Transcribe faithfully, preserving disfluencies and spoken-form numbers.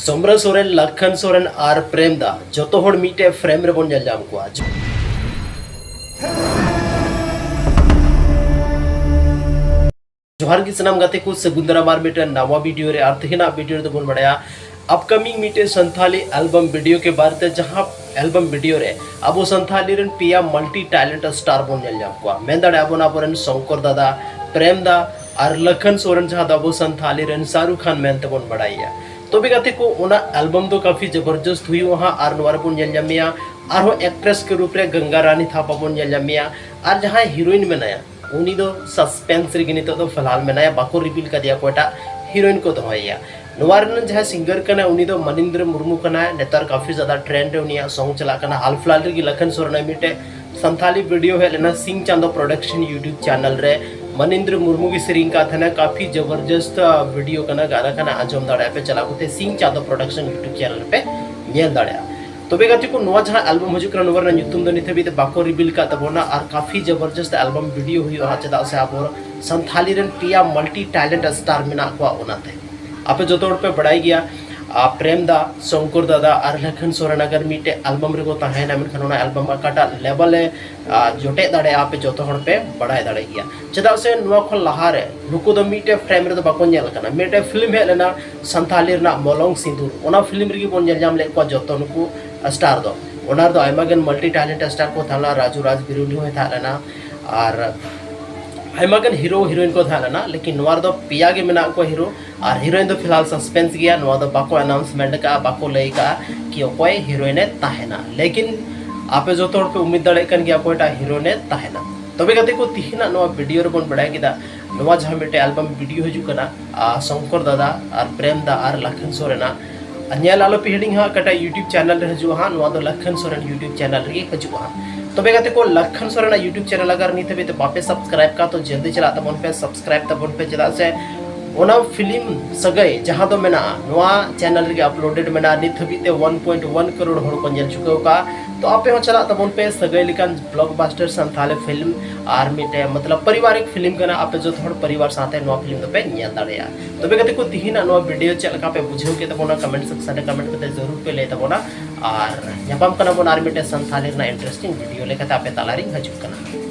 ᱥᱚᱢᱨᱟ ᱥᱚᱨᱮᱱ, ᱞᱟᱠᱷᱟᱱ ᱥᱚᱨᱮᱱ ᱟᱨ ᱯᱨᱮᱢ ᱫᱟ ᱡᱚᱛᱚ ᱦᱚᱲ ᱢᱤᱫᱴᱮᱡ ᱯᱷᱨᱮᱢ ᱨᱮᱵᱚᱱ ᱧᱮᱞ ᱧᱟᱢ ᱠᱚᱣᱟ᱾ ᱡᱚᱦᱟᱨ ᱜᱮ ᱥᱟᱱᱟᱢ ᱜᱟᱛᱮ ᱠᱚ, ᱥᱟᱹᱜᱩᱱ ᱫᱟᱨᱟᱢ ᱟᱨ ᱢᱤᱫᱴᱮᱱ ᱱᱟᱣᱟ ᱵᱷᱤᱰᱤᱭᱳ ᱨᱮ᱾ ᱟᱨ ᱛᱮᱦᱮᱧᱟᱜ ᱵᱷᱤᱰᱤᱭᱳ ᱨᱮᱫᱚ ᱵᱚᱱ ᱵᱟᱲᱟᱭᱟ ᱟᱯᱠᱟᱢᱤᱝ ᱢᱤᱫᱴᱮᱡ ᱥᱟᱱᱛᱷᱟᱞᱤ ᱮᱞᱵᱟᱢ ᱵᱷᱤᱰᱤᱭᱳ ᱠᱮ ᱵᱟᱨᱮ ᱛᱮ, ᱡᱟᱦᱟᱸ ᱮᱞᱵᱟᱢ ᱵᱷᱤᱰᱤᱭᱳ ᱨᱮ ᱟᱵᱚ ᱥᱟᱱᱛᱷᱟᱞᱤ ᱨᱮᱱ ᱯᱮᱭᱟ ᱢᱟᱞᱴᱤ ᱴᱮᱞᱮᱱᱴ ᱥᱴᱟᱨ ᱵᱚᱱ ᱧᱮᱞ ᱧᱟᱢ ᱠᱚᱣᱟ᱾ ᱢᱮᱱ ᱫᱟᱲᱮᱭᱟᱜᱼᱟ ᱵᱚᱱ ᱟᱵᱚᱨᱮᱱ ᱥᱚᱝᱠᱚᱨ ᱫᱟᱫᱟ, ᱯᱨᱮᱢ ᱫᱟ ᱟᱨ ᱞᱟᱠᱷᱟᱱ ᱥᱚᱨᱮᱱ, ᱡᱟᱦᱟᱸ ᱫᱚ ᱟᱵᱚ ᱥᱟᱱᱛᱷᱟᱞᱤ ᱨᱮᱱ ᱥᱟᱦᱨᱩᱠᱷ ᱠᱷᱟᱱ ᱢᱮᱱᱛᱮ ᱵᱚᱱ ᱵᱟᱲᱟᱭᱮᱭᱟ᱾ ᱛᱚᱵᱮ ᱜᱟᱛᱮ ᱠᱚ, ᱚᱱᱟ ᱮᱞᱵᱟᱢ ᱫᱚ ᱠᱟᱯᱷᱤ ᱡᱚᱵᱚᱨᱡᱚᱥᱛ ᱦᱩᱭᱩᱜᱼᱟ ᱦᱟᱸᱜ, ᱟᱨ ᱱᱚᱣᱟ ᱨᱮᱵᱚᱱ ᱧᱮᱞ ᱧᱟᱢᱮᱭᱟ ᱟᱨᱦᱚᱸ ᱮᱠᱴᱨᱮᱥ ᱠᱮ ᱨᱩᱯ ᱨᱮ ᱜᱚᱝᱜᱟ ᱨᱟᱱᱤ ᱛᱷᱟᱯᱟ ᱵᱚᱱ ᱧᱮᱞ ᱧᱟᱢᱮᱭᱟ᱾ ᱟᱨ ᱡᱟᱦᱟᱸᱭ ᱦᱤᱨᱳᱭᱤᱱ ᱢᱮᱱᱟᱭᱟ, ᱩᱱᱤ ᱫᱚ ᱥᱟᱥᱯᱮᱱᱥ ᱨᱮᱜᱮ ᱱᱤᱛᱚᱜ ᱫᱚ ᱯᱷᱤᱞᱦᱟᱞ ᱢᱮᱱᱟᱭᱟ, ᱵᱟᱠᱚ ᱨᱤᱵᱤᱞ ᱠᱟᱫᱮᱭᱟ ᱚᱠᱚᱭᱴᱟᱜ ᱦᱤᱨᱳᱭᱤᱱ ᱠᱚ ᱫᱚᱦᱚᱭᱮᱭᱟ᱾ ᱱᱚᱣᱟ ᱨᱮᱱ ᱡᱟᱦᱟᱸᱭ ᱥᱤᱝᱜᱟᱨ ᱠᱟᱱᱟᱭ, ᱩᱱᱤ ᱫᱚ ᱢᱟᱱᱤᱱᱫᱨᱚ ᱢᱩᱨᱢᱩ ᱠᱟᱱᱟᱭ᱾ ᱱᱮᱛᱟᱨ ᱠᱟᱯᱷᱤ ᱡᱟᱫᱟ ᱴᱨᱮᱱᱰ ᱨᱮ ᱩᱱᱤᱭᱟᱜ ᱥᱚᱝ ᱪᱟᱞᱟᱜ ᱠᱟᱱᱟ᱾ ᱦᱟᱞ ᱯᱷᱤᱞᱦᱟᱞ ᱨᱮᱜᱮ ᱞᱟᱠᱷᱟᱱ ᱥᱚᱨᱮᱱᱟᱜ ᱢᱤᱫᱴᱮᱡ ᱥᱟᱱᱛᱷᱟᱞᱤ ᱵᱷᱤᱰᱤᱭᱳ ᱦᱮᱡ ᱞᱮᱱᱟ ᱥᱤᱝ ᱪᱟᱸᱫᱚ ᱯᱨᱚᱰᱟᱠᱥᱚᱱ ᱭᱩᱴᱩᱵ ᱪᱮᱱᱮᱞ ᱨᱮ᱾ ᱢᱟᱱᱤᱱᱫᱨᱚ ᱢᱩᱨᱢᱩ ᱜᱮ ᱥᱮᱨᱮᱧ ᱠᱟᱫ ᱛᱟᱦᱮᱱᱟ᱾ ᱠᱟᱯᱷᱤ ᱡᱚᱵᱚᱨᱡᱚᱥᱛ, ᱟ, ᱵᱷᱤᱰᱤᱭᱳ ᱠᱟᱱᱟ, ᱜᱟᱱᱟ ᱠᱟᱱᱟ, ᱟᱸᱡᱚᱢ ᱫᱟᱲᱮᱭᱟᱜᱼᱟ ᱯᱮ ᱪᱟᱞᱟᱣ ᱠᱟᱛᱮ ᱥᱤᱝ ᱪᱟᱸᱫᱚ ᱯᱨᱚᱰᱟᱠᱥᱚᱱ ᱭᱩᱴᱩᱵ ᱪᱮᱱᱮᱞ ᱨᱮᱯᱮ ᱧᱮᱞ ᱫᱟᱲᱮᱭᱟᱜᱼᱟ᱾ ᱛᱚᱵᱮ ᱜᱟᱛᱮ ᱠᱚ, ᱱᱚᱣᱟ ᱡᱟᱦᱟᱸ ᱮᱞᱵᱟᱢ ᱦᱤᱡᱩᱜ ᱠᱟᱱᱟ, ᱱᱚᱣᱟ ᱨᱮᱱᱟᱜ ᱧᱩᱛᱩᱢ ᱫᱚ ᱱᱤᱛ ᱦᱟᱹᱵᱤᱡ ᱛᱮ ᱵᱟᱠᱚ ᱨᱤᱵᱤᱞ ᱠᱟᱫ ᱛᱟᱵᱚᱱᱟ᱾ ᱟᱨ ᱠᱟᱯᱷᱤ ᱡᱚᱵᱚᱨᱡᱚᱥᱛ ᱮᱞᱵᱟᱢ ᱵᱷᱤᱰᱤᱭᱳ ᱦᱩᱭᱩᱜᱼᱟ ᱦᱟᱸᱜ, ᱪᱮᱫᱟᱜ ᱥᱮ ᱟᱵᱚ ᱥᱟᱱᱛᱷᱟᱞᱤ ᱨᱮᱱ ᱯᱮᱭᱟ ᱢᱟᱞᱴᱤ ᱴᱮᱞᱮᱱᱴ ᱥᱴᱟᱨ ᱢᱮᱱᱟᱜ ᱠᱚᱣᱟ᱾ ᱚᱱᱟᱛᱮ ᱟᱯᱮ ᱡᱚᱛᱚ ᱦᱚᱲ ᱯᱮ ᱵᱟᱲᱟᱭ ᱜᱮᱭᱟ, ᱟ, ᱯᱨᱮᱢ ᱫᱟ, ᱥᱚᱝᱠᱚᱨ ᱫᱟᱫᱟ ᱟᱨ ᱞᱟᱠᱷᱟᱱ ᱥᱚᱨᱮᱱ ᱟᱜᱟᱨ ᱢᱤᱫᱴᱮᱡ ᱮᱞᱵᱟᱢ ᱨᱮᱠᱚ ᱛᱟᱦᱮᱸᱭᱮᱱᱟ, ᱢᱮᱱᱠᱷᱟᱱ ᱚᱱᱟ ᱮᱞᱵᱟᱢ ᱚᱠᱟᱴᱟᱜ ᱞᱮᱵᱮᱞ ᱮ, ᱟ, ᱡᱚᱴᱮᱫ ᱫᱟᱲᱮᱭᱟᱜᱼᱟ, ᱟᱯᱮ ᱡᱚᱛᱚ ᱦᱚᱲ ᱯᱮ ᱵᱟᱲᱟᱭ ᱫᱟᱲᱮ ᱜᱮᱭᱟ᱾ ᱪᱮᱫᱟᱜ ᱥᱮ ᱱᱚᱣᱟ ᱠᱷᱚᱱ ᱞᱟᱦᱟᱨᱮ ᱱᱩᱠᱩ ᱫᱚ ᱢᱤᱫᱴᱮᱡ ᱯᱷᱨᱮᱢ ᱨᱮᱫᱚ ᱵᱟᱠᱚ ᱧᱮᱞ ᱟᱠᱟᱱᱟ᱾ ᱢᱤᱫᱴᱮᱡ ᱯᱷᱤᱞᱢ ᱦᱮᱡ ᱞᱮᱱᱟ ᱥᱟᱱᱛᱷᱟᱞᱤ ᱨᱮᱱᱟᱜ ᱢᱚᱞᱚᱝ ᱥᱤᱸᱫᱩᱨ, ᱚᱱᱟ ᱯᱷᱤᱞᱢ ᱨᱮᱜᱮ ᱵᱚᱱ ᱧᱮᱞ ᱧᱟᱢ ᱞᱮᱫ ᱠᱚᱣᱟ ᱡᱚᱛᱚ ᱱᱩᱠᱩ ᱥᱴᱟᱨ ᱫᱚ᱾ ᱚᱱᱟ ᱨᱮᱫᱚ ᱟᱭᱢᱟ ᱜᱟᱱ ᱢᱟᱞᱴᱤ ᱴᱮᱞᱮᱱᱴ ᱥᱴᱟᱨ ᱠᱚ ᱛᱟᱦᱮᱸ ᱞᱮᱱᱟ, ᱨᱟᱡᱩ ᱨᱟᱡᱽ ᱵᱤᱨᱩᱞᱤ ᱦᱚᱸᱭ ᱛᱟᱦᱮᱸ ᱞᱮᱱᱟ, ᱟᱨ ᱟᱭᱢᱟ ᱜᱟᱱ ᱦᱤᱨᱳ ᱦᱤᱨᱳᱭᱤᱱ ᱠᱚ ᱛᱟᱦᱮᱸ ᱞᱮᱱᱟ᱾ ᱞᱮᱠᱤᱱ ᱱᱚᱣᱟ ᱨᱮᱫᱚ ᱯᱮᱭᱟ ᱜᱮ ᱢᱮᱱᱟᱜ ᱠᱚᱣᱟ ᱦᱤᱨᱳ, ᱟᱨ ᱦᱤᱨᱳᱭᱤᱱ ᱫᱚ ᱯᱷᱤᱞᱦᱟᱞ ᱥᱟᱥᱯᱮᱱᱥ ᱜᱮᱭᱟ᱾ ᱱᱚᱣᱟ ᱫᱚ ᱵᱟᱠᱚ ᱟᱱᱟᱣᱩᱱᱥᱢᱮᱱᱴ ᱟᱠᱟᱫᱼᱟ, ᱵᱟᱠᱚ ᱞᱟᱹᱭ ᱟᱠᱟᱫᱼᱟ ᱠᱤ ᱚᱠᱚᱭ ᱦᱤᱨᱳᱭᱤᱱ ᱮ ᱛᱟᱦᱮᱱᱟ᱾ ᱞᱮᱠᱤᱱ ᱟᱯᱮ ᱡᱚᱛᱚ ᱦᱚᱲ ᱯᱮ ᱩᱢᱤᱫ ᱫᱟᱲᱮᱭᱟᱜ ᱠᱟᱱ ᱜᱮᱭᱟ ᱚᱠᱚᱭᱴᱟᱜ ᱦᱤᱨᱳᱭᱤᱱ ᱮ ᱛᱟᱦᱮᱱᱟ᱾ ᱛᱚᱵᱮ ᱜᱟᱛᱮ ᱠᱚ, ᱛᱤᱦᱤᱧᱟᱜ ᱱᱚᱣᱟ ᱵᱷᱤᱰᱤᱭᱳ ᱨᱮᱵᱚᱱ ᱵᱟᱲᱟᱭ ᱠᱮᱫᱟ ᱱᱚᱣᱟ ᱡᱟᱦᱟᱸ ᱢᱤᱫᱴᱮᱡ ᱮᱞᱵᱟᱢ ᱵᱷᱤᱰᱤᱭᱳ ᱦᱤᱡᱩᱜ ᱠᱟᱱᱟ, ᱟ, ᱥᱚᱝᱠᱚᱨ ᱫᱟᱫᱟ ᱟᱨ ᱯᱨᱮᱢ ᱫᱟ ᱟᱨ ᱞᱟᱠᱷᱟᱱ ᱥᱚᱨᱮᱱᱟᱜ, ᱟᱨ ᱧᱮᱞ ᱟᱞᱚ ᱯᱮ ᱦᱤᱲᱤᱧ ᱦᱟᱸᱜ, ᱚᱠᱟᱴᱟᱜ ᱭᱩᱴᱩᱵ ᱪᱮᱱᱮᱞ ᱨᱮ ᱦᱤᱡᱩᱜᱼᱟ ᱦᱟᱸᱜ, ᱱᱚᱣᱟ ᱫᱚ ᱞᱟᱠᱷᱟᱱ ᱥᱚᱨᱮᱱ ᱭᱩᱴᱩᱵ ᱪᱮᱱᱮᱞ ᱨᱮᱜᱮ ᱦᱤᱡᱩᱜᱼᱟ ᱦᱟᱸᱜ᱾ ᱛᱚᱵᱮ ᱜᱟᱛᱮ ᱠᱚ, ᱞᱟᱠᱷᱟᱱ ᱥᱚᱨᱮᱱᱟᱜ ᱭᱩᱴᱩᱵ ᱪᱮᱱᱮᱞ ᱟᱜᱟᱨ ᱱᱤᱛ ᱦᱟᱹᱵᱤᱡ ᱛᱮ ᱵᱟᱯᱮ ᱥᱟᱵᱥᱠᱨᱟᱭᱤᱵ ᱠᱟᱜᱼᱟ, ᱛᱚ ᱡᱚᱞᱫᱤ ᱪᱟᱞᱟᱜ ᱛᱟᱵᱚᱱ ᱯᱮ, ᱥᱟᱵᱥᱠᱨᱟᱭᱤᱵ ᱛᱟᱵᱚᱱ ᱯᱮ, ᱪᱮᱫᱟᱜ ᱥᱮ ᱚᱱᱟ ᱯᱷᱤᱞᱢ ᱥᱟᱹᱜᱟᱹᱭ ᱡᱟᱦᱟᱸ ᱫᱚ ᱢᱮᱱᱟᱜᱼᱟ, ᱱᱚᱣᱟ ᱪᱮᱱᱮᱞ ᱨᱮᱜᱮ ᱟᱯᱞᱳᱰᱮᱰ ᱢᱮᱱᱟᱜᱼᱟ᱾ ᱱᱤᱛ ᱦᱟᱹᱵᱤᱡ ᱛᱮ ᱚᱣᱟᱱ ᱯᱚᱭᱮᱱᱴ ᱚᱣᱟᱱ ᱠᱟᱨᱳᱲ ᱦᱚᱲ ᱠᱚ ᱧᱮᱞ ᱪᱩᱠᱟᱹᱣ ᱠᱟᱜᱼᱟ᱾ ᱛᱚ ᱟᱯᱮ ᱦᱚᱸ ᱪᱟᱞᱟᱜ ᱛᱟᱵᱚᱱ ᱯᱮ ᱥᱟᱹᱜᱟᱹᱭ ᱞᱮᱠᱟᱱ blockbuster ᱥᱟᱱᱛᱷᱟᱞᱤ film, ᱟᱨ ᱢᱤᱫᱴᱮᱱ ᱢᱚᱛᱞᱚᱵ ᱯᱟᱨᱤᱵᱟᱨᱤᱠ film ᱠᱟᱱᱟ, ᱟᱯᱮ ᱡᱚᱛᱚ ᱦᱚᱲ ᱯᱚᱨᱤᱵᱟᱨ ᱥᱟᱶᱛᱮ ᱱᱚᱣᱟ film ᱫᱚᱯᱮ ᱧᱮᱞ ᱫᱟᱲᱮᱭᱟᱜᱼᱟ᱾ ᱛᱚᱵᱮ ᱜᱟᱛᱮ ᱠᱚ, ᱛᱤᱦᱤᱧᱟᱜ ᱱᱚᱣᱟ video ᱪᱮᱫ ᱞᱮᱠᱟ ᱯᱮ ᱵᱩᱡᱷᱟᱹᱣ ᱠᱮᱫ ᱛᱟᱵᱚᱱᱟ, comment section ᱨᱮ comment ᱠᱟᱛᱮ ᱡᱟᱹᱨᱩᱲ ᱯᱮ ᱞᱟᱹᱭ ᱛᱟᱵᱚᱱᱟ᱾ ᱟᱨ ᱧᱟᱯᱟᱢ ᱠᱟᱱᱟ ᱵᱚᱱ ᱟᱨ ᱢᱤᱫᱴᱮᱱ ᱥᱟᱱᱛᱷᱟᱞᱤ ᱨᱮᱱᱟᱜ interesting video ᱞᱮᱠᱟᱛᱮ ᱟᱯᱮ ᱛᱟᱞᱟᱨᱤᱧ ᱦᱤᱡᱩᱜ ᱠᱟᱱᱟ᱾